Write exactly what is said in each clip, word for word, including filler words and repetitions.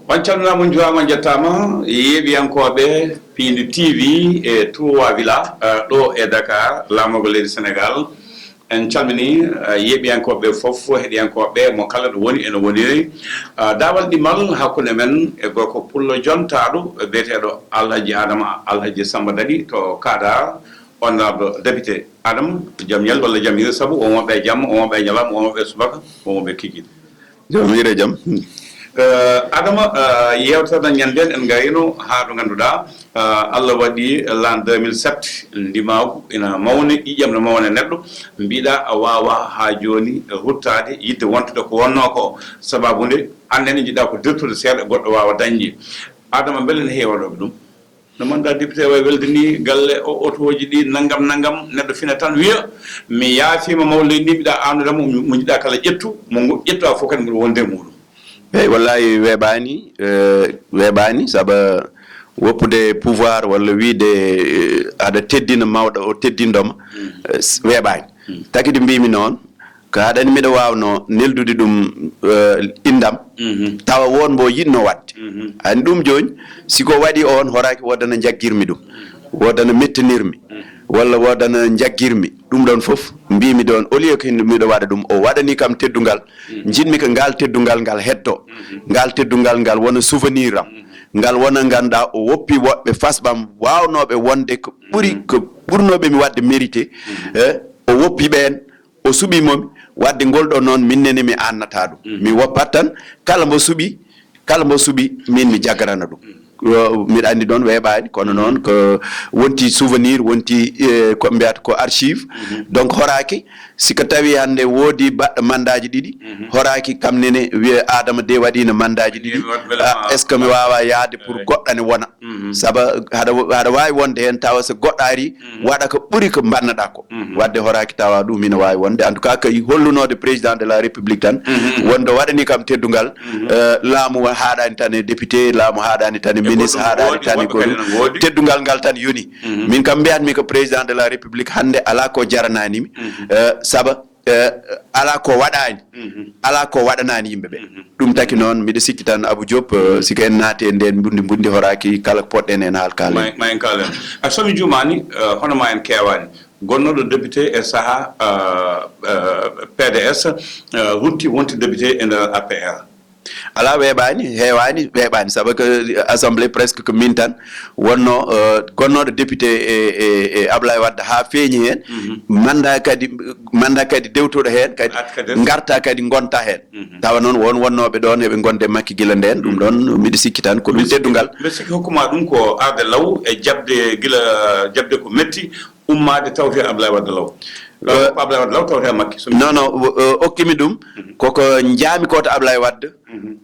On calminaama, on njuuraama, on njettaama, yeeɓiyankooɓe Piindi T V e Trois Villa, eh, ɗo e Dakar, laamorgo leydi Senegal. En calminii, eh, yeeɓiyankooɓe fof, heɗiyankooɓe mo kala ɗo woni ene woniri. Ah, daawal ɗimmal hakkunde men e gorko pullo jontaaɗo biyeteeɗo Alhaji Adama, Alhaji Samba Daɗi to Kaadaar, honorable député. Adama, jam ñal walla jam hiiri, sabu o wonɓe e jamma, o wonɓe e ñalawma, o wonɓe e subaka, o wonɓe kikiiɗe. Jam hiiri e jam. Eh, Adama, eh, yeewtere men ñande en, en ngarino haa ɗo ngannduɗaa, eh, Allah waɗi l'an deux mille sept, ndimaagu ina mawni, ƴiiƴam no mawna neɗɗo, mbiɗa a waawa haa jooni, eh, ruttaade, yiɗde wontude ko wonnoo ko. Sababu nde, aan nene njiɗɗaa ko dirtude seeɗa, goɗɗo waawa dañde. Adama, mbele ne heewa ɗo ɗum? No mandat député wayi welde ni, galle o, otooji ɗi, nanngam, nanngam, neɗɗo fina tan wiya, "Mi yaafiima mawɗo leydi ndi, mbiɗa aanude mo, mo njiɗɗa kala ƴettu, mo ngo-, ƴettu a fof kadi mbiɗa wonde e muɗum." Eeyi, wallahi weeɓaani, eh, weeɓaani, sabu woppude pouvoir walla wiyde, eh, aɗa teddina mawɗo o teddindoma, eh, s-, weeɓaani. Tagi ɗi mbiymi noon, ko haɗani mbiɗa waawnoo neldude ɗum, eh, inndam, tawa won mbo yiɗno waɗde. Ani ɗum jooni, si ko waɗi oon horaaki, woodana njaggirmi ɗum, woodana mettinirmi, walla woodana njaggirmi. Ɗum ɗoon fof mbiymi ɗoon, au lieu que mbiɗa waɗa ɗum, o waɗani kam teddungal, njiɗmi ko ngaal teddungal ngal heddo, ngaal teddungal ngal wona souvenir am, ngal wona ngannduɗaa o woppi woɓɓe fasɓam waawnooɓe wonde ko ɓuri, ko ɓurnooɓe mi waɗde mérité, eh, o woppi ɓeen, o suɓii mo mi, waɗde ngol ɗoo noon, min nene mi aannataa ɗum. Mi woppat tan, kala mbo suɓii, kala mbo suɓii, min mi jaggarana ɗum. Yo, miɗa anndi ɗoon weeɓaani, kono noon ko wonti souvenir, wonti, eh, ko mbiyata ko archive. Donc, horaaki, si ko tawi hannde woodi baɗɗo mandaaji ɗiɗi, horaaki kam nene wiya Adama de waɗiino mandaaji ɗiɗi. Ah, est-ce que mi waawa yahde pour goɗɗo ne wona? Sabu haɗa, haɗa waawi wonde heen tawa so goɗɗo ari, waɗa ko ɓuri ko mbannaɗaa ko. Waɗde horaaki tawa ɗum ina waawi wonde. En tout cas, ko hollunoode président de la République tan, wonde waɗani kam teddungal, eh, laamu haaɗaani tan e député, laamu haaɗaani tan e ministre, haaɗaani tan e goɗɗum. Teddungal ngal tan yoni. Min kam mbiyatmi ko président de la République hannde alaa ko jaranaani mi, eh, sabu eh, alaa ko waɗaani, alaa ko waɗanaani yimɓe ɓe. Ɗum taki noon, miɗo sikki tan Abou Diop, eh, si ko en naati e ndeen mbundi mbundi horaaki kala ko poɗɗen en haal kaalen. Ma, ma en kaalen. A, so mi juumaani, eh, hono ma en keewaani. Gonnooɗo député e sahaa, eh, eh, P D S, eh, rutti wonti député e nder A P R. Alaa, weeɓaani, heewaani, weeɓaani, sabu ko assemblée presque ko min tan wonno, eh, gonnooɗo député e, e, e Ablaye Wade haa feeñi heen. Manda kadi, manda kadi dewtoɗo heen, kadi ngarta kadi ngonta heen. Tawa noon won wonnooɓe ɗoon eɓe ngonde makki gila ndeen, ɗum ɗoon miɗo sikki tan ko ɗum teddungal. Mbeɗa sikki hokkuma ɗum ko arde law e jaɓde gila, jaɓde ko metti, ummaade tawte Ablaye Wade law. Eh, ko Ablaye Wade law tawte Makki. So mi non, non, o, o okkimi ɗum. Koko njaami ko to Ablaye Wade.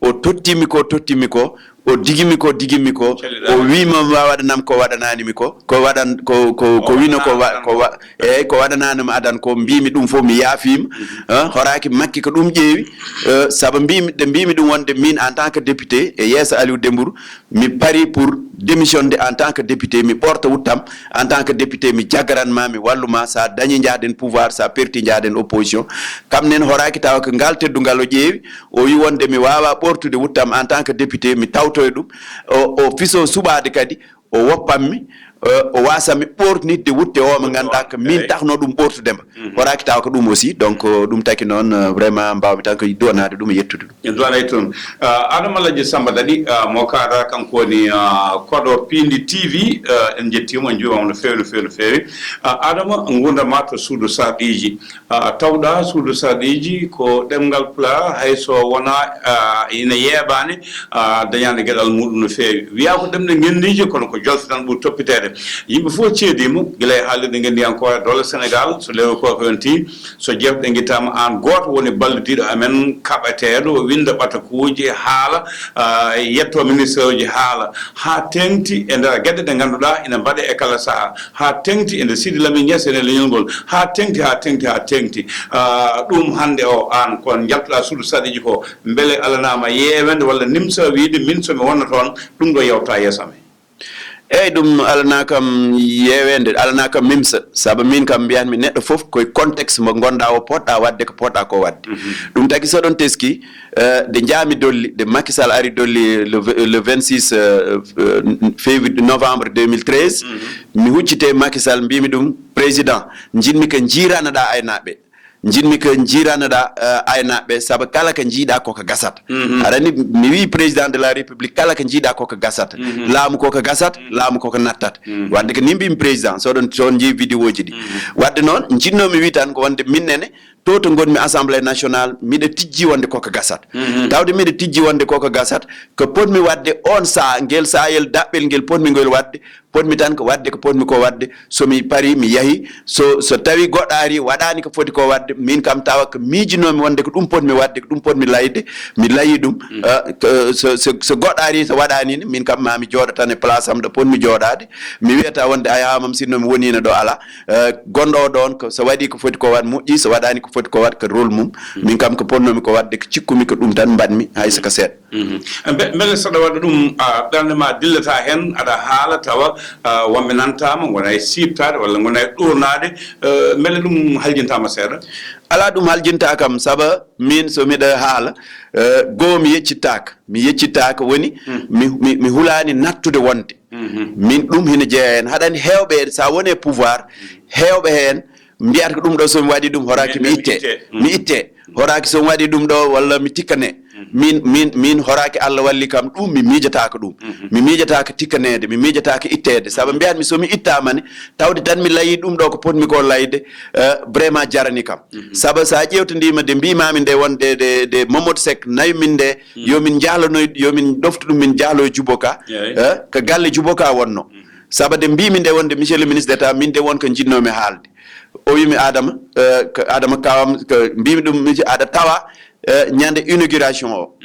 O tottimi ko, tottimi ko. O digimi ko, digimi ko. O wiima mi waɗanam ko waɗanaani mi ko. Ko waɗan, ko, ko, ko wino ko wa-, ko wa-, eyyi, ko waɗanaanam adan ko mbimi ɗum fof mi yaafiima. Eh, horaaki Makki ko ɗum ƴeewi. Eh, sabu mbimi, ɗe mbimi ɗum wonde min en tant que député e yeeso Aliou Dembourou, mi pari pour démissionde en tant que député, mi ɓorta wuttam en tant que député, mi jaggaran ma, mi wallu ma, sa dañi njahden pouvoir, sa perti njahden opposition. Kam nen horaaki tawa ko ngal teddungal o ƴeewi, o wi wonde mi wawa ɓortude wuttam en tant que député, mi tawtoya ɗum. O, o fiso suɓaade kadi, o woppammi, eh, o wasammi ɓortnitde wutte o mo ngannduɗaa ko min taxno ɗum ɓortude ma. Horaaki tawa ko ɗum aussi. Donc, eh, ɗum taki noon, eh, vraiment mbawmi tan ko duwanaade ɗum e yettude ɗum. En duwanay toon. Ah, Adama Alhaji Samba Daɗi, ah, mo kaɗa, kanko woni, ah, koɗo Piindi T V, ah, en njettiima, en njuuriima no feewi, no feewi, no feewi. Ah, Adama, nguurndam ma to suudu sarɗiiji. Ah, tawɗa suudu sarɗiiji ko ɗemngal Pulaar, hay so wonaa, ah, ina yeebaani, ah, dañaani geɗal muɗum no feewi. Wiyaa ko ɗemɗe ngenndiije, kono ko jolte tan ɓuri toppiteede. Yimɓe fof ceediima, gila e haalirde ngenndiyankooje doole Senegaal, so lewru kooko yontii, so jeewte ɗe ngittaama, aan gooto woni ballidiiɗo amen, kaɓeteeɗo, winnda ɓatakuuji, haala, ah, yetto ministeeruuji, haala, haa teeŋti e nder geɗe ɗe ngannduɗaa ina mbaɗe e kala sahaa, haa teeŋti e nder Sidi Lamine Niass e nder leñol ngol, haa teeŋti, haa teeŋti, haa teeŋti. Ah, ɗum hannde o, aan ko njaltuɗaa suudu sarɗiiji ko, mbele alanaama yeewende walla nimsa wiide, min so mi wonno toon, ɗum ɗo yawta yeeso amen? Eyyi, ɗum alana kam yeweende, alana kam mimsa, sabu min kam mbiyatmi neɗɗo fof koye contexte mo ngonɗa o, poɗɗa waɗde ko poɗɗa ko waɗde. Ɗum taki, so ɗon teski, eh, nde njahmi Dolli, nde Macky Sall ari Dolli le, le vingt-six, eh, eh, février, novembre deux mille treize, mi huccite Macky Sall, mbimi ɗum: "Président, njiɗmi ko jiiranaɗa aynaaɓe." Njiɗmi ko jiiranaɗa, eh, aynaaɓe, sabu kala ko njiiɗa koko gasata. Aɗa anndi, mi wii président de la république, kala ko njiiɗa koko gasata. Laamu koko gasata, laamu koko nattata. Wadde ko ni mbimi président, so ɗon, so on njii vidéo ji ɗi. Wadde noon, njiɗnomi wii tan ko wonde min nene, to to ngonmi assemblée nationale, miɗa tijji wonde koko gasata. Tawde miɗa tijji wonde koko gasata, ko potmi waɗde on saha, ngel sahayel daɓɓel ngel potmi ngol waɗde, potmi tan ko waɗde ko potmi ko waɗde. So mi pari, mi yahi. So, so tawi goɗɗo ari, waɗani ko foti ko waɗde, min kam tawa ko miijinomi wonde ko ɗum potmi waɗde, ko ɗum potmi layde, mi layi ɗum. Ah, ko, so, so, so goɗɗo ari, so waɗani ne, min kam ma mi jooɗo tan e place am ɗo potmi jooɗade. Mi wiyata wonde, ay, haa mam sinno mi wonino ɗo, ala. Eh, gonɗo o ɗon, ko, so waɗi ko foti ko waɗ moƴƴi, so waɗani ko foti ko waɗ ko rôle mum. Min kam ko potnomi ko waɗde, ko cikkumi ko ɗum tan mbaɗmi, hay so ko seeɗa. Mhm. Mbe-, mbele saɗa waɗa ɗum, a, ɓernde ma dillata heen, aɗa haala tawa, a, wonɓe nantaama, ngona e siiftaade walla ngona e ɗoornaade, eh, mbele ɗum haljintaama seeɗa? Alaa, ɗum haljinta kam, saba min so miɗa haala, eh, goo mi yeccittaaka. Mi yeccittaaka woni mi, mi, mi hulaani nattude wonde. Min ɗum hino jeyaa heen. Haɗani heewɓe, so a woni e pouvoir, heewɓe heen mbiyata ko ɗum ɗo so mi waɗi ɗum, horaaki mi itte. Mi itte. Horaaki so mi waɗi ɗum ɗo walla mi tikkane. Min, min, min horaaki Allah walli kam ɗum, mi miijataako ɗum. Mi miijataako tikkaneede, mi miijataako itteede. Sabu mbiyatmi so mi ittaama ne, tawde tan mi layi ɗum ɗo ko potmi ko layde, eh, vraiment jarani kam. Sabu so a ƴeewtondiima de mbiimaami nde wonde de, de Mamadou Seck nawi min nde, yo min njahlanoy, yo min ɗoftu ɗum, min njahloyo Juboka. Eh, ko galle Juboka wonno. Sabu de mbiimi nde wonde, monsieur le ministre d'État, min de won ko njiɗnoomi haalde. O wiimi, Adama, eh, ko Adama kawam, ko mbiimi ɗum, mi aɗa tawa, eh, ñande inauguration o.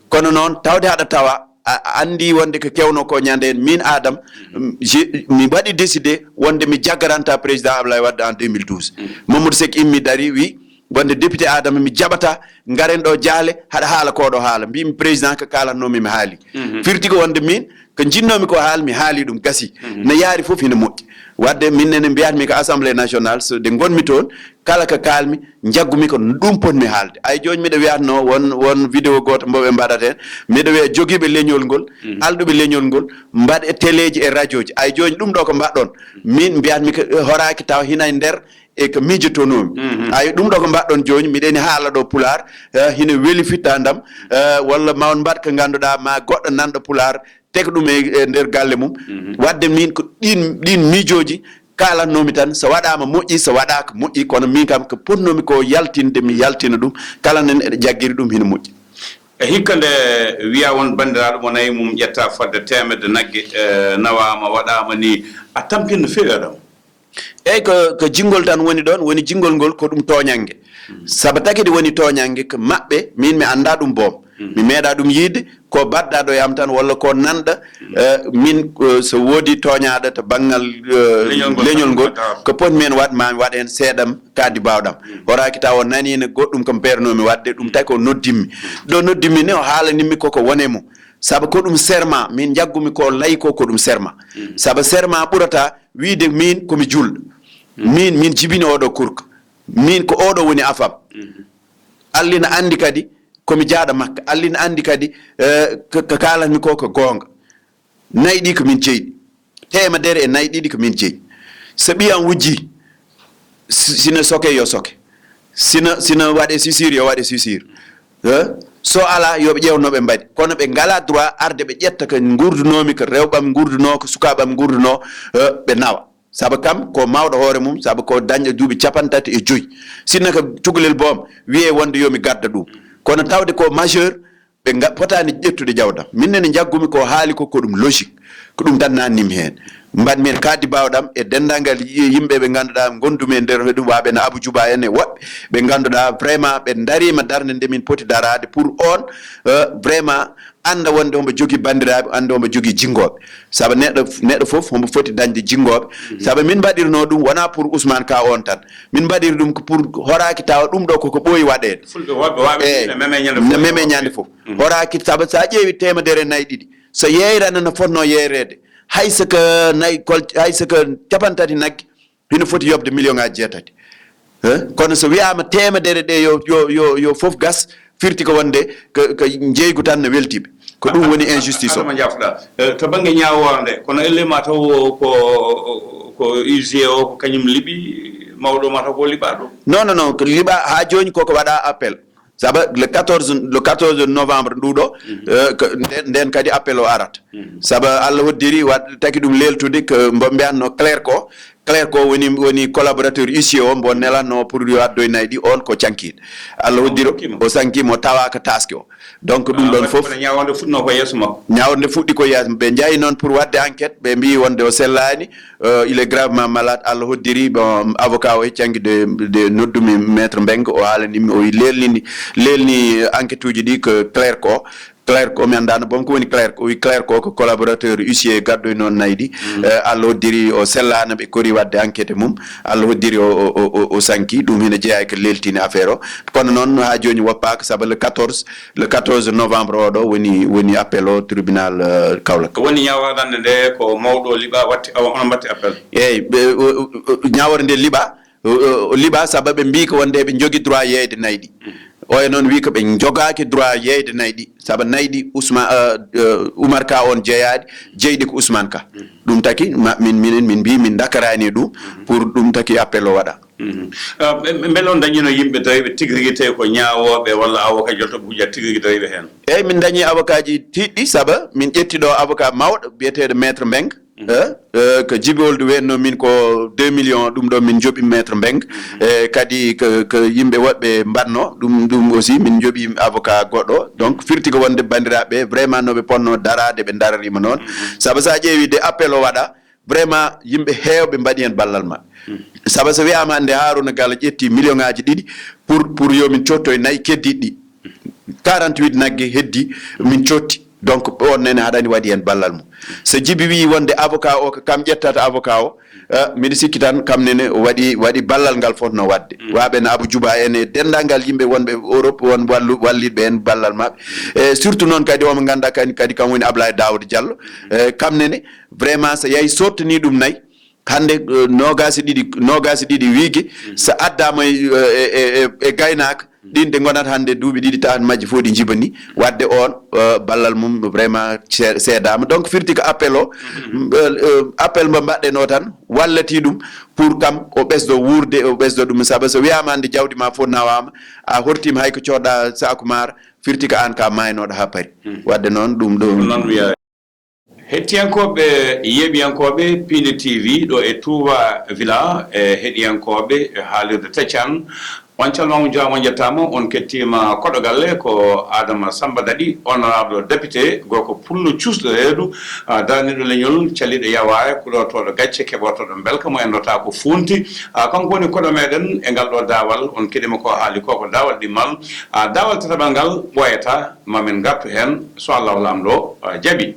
Kono noon, tawde aɗa tawa, a, a anndi wonde ko kewno ko ñande heen, min Adama, mm, je-, mi waɗi décidé wonde mi jaggaranta président Ablaye Wade en deux mille douze. Mamadou Seck immi dari, wi, wonde député Adama mi jaɓata, ngaren ɗo jaale, haɗa haala ko ɗo haala. Mbiimi président ko kaalatnoomi mi haali. Firti ko wonde min, ko njiɗnoomi ko haal, mi haali ɗum, gasi. No yaari fof hino moƴƴi. Wadde min nene mbiyatmi ko Assemblée nationale, so nde ngonmi toon, kala ko kaalmi, njaggumi ko ɗum potmi haalde. Ay jooni miɗo wiyatno won, won vidéo gooto mbo ɓe mbaɗata heen. Miɗo wiya jogiiɓe leñol ngol, alɗuɓe leñol ngol, mbaɗe teleeji e radioji. Ay jooni ɗum ɗo ko mbaɗɗon. Min mbiyatmi ko horaaki tawa hina e nder e ko miijotonoomi. Ay ɗum ɗo ko mbaɗɗon jooni, miɗen haala ɗo pulaar, eh, hina weli fittandam, eh, walla ma on mbaɗ ko ngannduɗaa ma goɗɗo nanɗo pulaar, teg ɗum e, e nder galle mum. Wadde min ko ɗin, ɗin miijooji kaalatnoomi tan, so waɗaama moƴƴi, so waɗaaka moƴƴi, kono min kam ko potnoomi ko yaltinde, mi yaltina ɗum, kala nen eɗe jaggiri ɗum hina moƴƴi. E hikka nde wiya won banndiraaɗo mo nayi mum ƴetta fodde teemedde nagge, eh, nawaama, waɗaama ni, a tampin no feewi, Adama? Eyyi, ko, ko jinngol tan woni ɗon, woni jinngol ngol ko ɗum tooñannge. Sabu tagi ɗi woni tooñannge ko maɓɓe, min mi anndaa ɗum boom. Mi meeɗaa ɗum yiide, ko baɗɗaa ɗo e am tan, walla ko nanɗa, eh, min, eh, so woodi tooñaaɗo to banngal, eh, leñol ngol, ko potmi heen waɗ, ma mi waɗ heen seeɗam, kaddi baawɗam. Horaaki tawa o naniino goɗɗum ko mbernoomi waɗde, ɗum tagi o noddimmi. Ɗo noddimmi ni, o haalanimmi koko wone mum. Sabu ko ɗum serment, min njaggumi ko layi ko, ko ɗum serment. Sabu serment ɓurata wiide min ko mi julɗo. Min, min jibini oɗo kurka. Min ko oɗo woni afam. Allah na anndi kadi ko mi jaaɗo Makka. Allah na anndi kadi, eh, ko, ko kaalatmi ko, ko goonga. Nayi ɗi ko min jeyi. Teemedere e nayi ɗiɗi ko min jeyi. So ɓiyam wujji, si-, sina soke yo soke. Sina, sina waɗe sisir yo waɗe sisir. Eh? So alaa, yo ɓe ƴeew no ɓe mbaɗi. Kono ɓe ngalaa droit arde ɓe ƴetta ko nguurdunoomi, ko rewɓam nguurdunoo, ko sukaaɓam nguurdunoo, eh, ɓe nawa. Sabu kam ko mawɗo hoore mum, sabu ko dañɗo duuɓi capanɗe tati e joyi. Sinno ko cukalel boom, wiyee wonde yo mi gadda ɗum. Kono tawde ko majeur, ɓe nga-, potaani ƴettude jawdam. Min nene njaggumi ko haali ko, ko ɗum logique. Ko ɗum tan naatnimi heen. Mbaɗmi heen kaddi baawɗam e denndaangal yi-, yimɓe ɓe ngannduɗaa ngondumi e nder hoɗum, waaɓe no Abou Djouba en e woɗɓe ɓe ngannduɗaa vraiment ɓe ndariima darnde nde min poti daraade pour on, euh, vraiment annda wonde hombo jogii banndiraaɓe, annda hombo jogii jinngooɓe. Sabu neɗɗo, neɗɗo fof hombo foti dañde jinngooɓe. Sabu min mbaɗirnoo ɗum wonaa pour Ousmane Ka on tan. Min mbaɗiri ɗum ko pour horaaki tawa ɗum ɗo koko ɓooyi waɗeede. Fulɓe woɓɓe waaɓe. Eey, ne meme ñande fof. Horaaki, sabu so a ƴeewi teemedere e nayi ɗiɗi, so yeeyrana no fotnoo yeeyreede, hay so ko nayi kol hay so ko capantati nagge, hino foti yoɓde million ngaji jeetati. Eh, kono so wiyaama teemedere ɗe yo yo yo yo fof gas, firti ko wonde ko ko njeeygu tan ne weltiɓe. Ko ɗum woni injustice o. Adama Jafɗa, eh, to bannge ñaawoore nde, kono elle ma taw ko ko U G o ko kañum liɓi, mawɗo ma taw ko liɓaaɗo? Non, non, non, ko liɓa haa jooni koko waɗa appel. Saba le quatorze, le quatorze novembre nduɗo, eh, ko nden nden kadi appel o arata. Saba Allah hoddiri waɗ taki ɗum leltude ko mbo mbiyanno clerc o. Clerc o woni woni collaborateur huissier o mbo nelanno pour yo addoy nayi ɗi, on ko cankiiɗo. Allah hoddiri o sankima, o tawaaka taske o. Donc ɗum ɗon fof ñawande fuɗɗino ko yeeso makko. Ñawande fuɗɗi ko yeeso. Ɓe njahi noon pour waɗde enquête, ɓe mbi wonde o sellaani. Euh, il est gravement malade. Allah hoddiri, bon, avocat o heccanki de, de noddumi maître Mbeng, o haalanimi, o wi lelnini, lelni enquête uji ɗi ko clerc o. Clerc o, mi anndaano boom ko woni clerc. O wi clerc o ko collaborateur huissier gaddoy noon nayi ɗi. Euh, Allah hoddiri o sellaana, ɓe kori waɗde enquête e mum. Allah hoddiri o, o, o, o, o sanki. Ɗum hina jeyaa e ko leltini affaire o. Kono noon haa jooni woppaaka, sabu le quatorze, le quatorze novembre oɗo woni, woni appel o tribunal, euh, Kaolack. Woni ñaawoore nde ko mawɗo liɓa watti, awa onon mbatti appel? Eeyi, ɓe, o, o, o, ñaawoore nde liɓa, o, o, o liɓa sabu ɓe mbii ko wonde ɓe njogii droit yeeyde nayi ɗi. Oya noon wii ko ɓe njogaaki droit yeeyde nayi ɗi, sabu nayi ɗi Ousma-, euh, euh, Oumar Ka on jeyaɗi, jeyɗi ko Ousmane Ka. Ɗum taki ma, min, minen, min mbii min ndakaraani e ɗum pour ɗum taki appel o waɗa. Mhm. Ah, ɓe, ɓe, mbele on dañino yimɓe tawi ɓe tigi rigi tawi ko ñaawooɓe walla avocat joltoɓe hujja tigi rigi tawi ɓe heen? Eeyi, min dañii avocat ji tiiɗɗi, saba min ƴetti ɗo avocat mawɗo biyeteeɗo Maître Mbeng. Mhm. Eh, eh, ko Jibi Oldu weenno min ko deux millions, ɗum ɗo min njoɓi Maître Mbeng. Mhm. Eh, kadi ko, ko yimɓe woɗɓe mbaɗno, ɗum, ɗum aussi min njoɓi avocat goɗɗo. Donc, firti ko wonde banndiraaɓe vraiment no ɓe ponno daraade, ɓe darariima noon. Mhm. Saba so a ƴeewi de appel o waɗa, vraiment, yimɓe heewɓe mbaɗi heen ballal maɓɓe. Hmm. Sabu so wiyaama hannde Harouna Galo ƴetti million ngaaji ɗiɗi pour, pour yo min coottoy nayi keddiiɗi ɗi. Quarante-huit nagge heddi min cootti. Donc, on nene haɗani waɗi heen ballal mum. So Jibi wii wonde avocat o ko kam ƴettata avocat o, eh, miɗo sikki tan kam nene o waɗi, waɗi ballal ngal fotno waɗde. Hmm. Waaɓe no Abou Djouba en e denndaangal yimɓe wonɓe Europe, won wallu-, wallitɓe heen ballal maɓɓe. E surtout noon kadi omo nganndaa kadi, kadi kam woni Ablaye Daouda Diallo. Eh, kam nene, vraiment, so yahi sottani ɗum nayi, hannde, eh, noogaas e ɗiɗi, noogaas e ɗiɗi wiige, so addaama e, e, e, e gaynaaka, ɗin ɗe ngonata hannde duuɓi ɗiɗi, tawan majje fof ɗi njibanii. Waɗde on, eh, ballal mum vraiment ce-, seedaama. Donc, firti ko appel o, eh, eh, appel mbo mbaɗɗen o tan, wallati ɗum pour kam o ɓesdo wuurde, o ɓesdo ɗum. Sabu so wiyaama hannde jawdi ma fof nawaama, a hortiima hay ko coodɗa saaku maaro, firti ko aan ka maaynooɗo haa paari. Hmm. Waɗde noon, ɗum ɗo. Ko noon wiyaa. Heɗtiyankooɓe, yeeɓiyankooɓe Piindi T V ɗo e Touba Villa, e heɗiyankooɓe e haalirde Teccan, on calmaama, on njaaraama, on njettaama, on kettiima koɗo galle. Ko Adama Samba Daɗi, honorable député, gorko pullo cuusɗo reedu, ah, daraniiɗo leñol, calliiɗo yawaare, kuɗortooɗo gacce, keɓortooɗo mbelka mo enndata ko fuunti. Ah, kanko woni koɗo meɗen e ngal ɗo daawal, on keɗiima ko haali ko, ko daawal ɗimmal. Ah, daawal tataɓal ngal ɓooyataa, ma min ngartu heen, so Allahu Laamɗo, ah, jaɓii.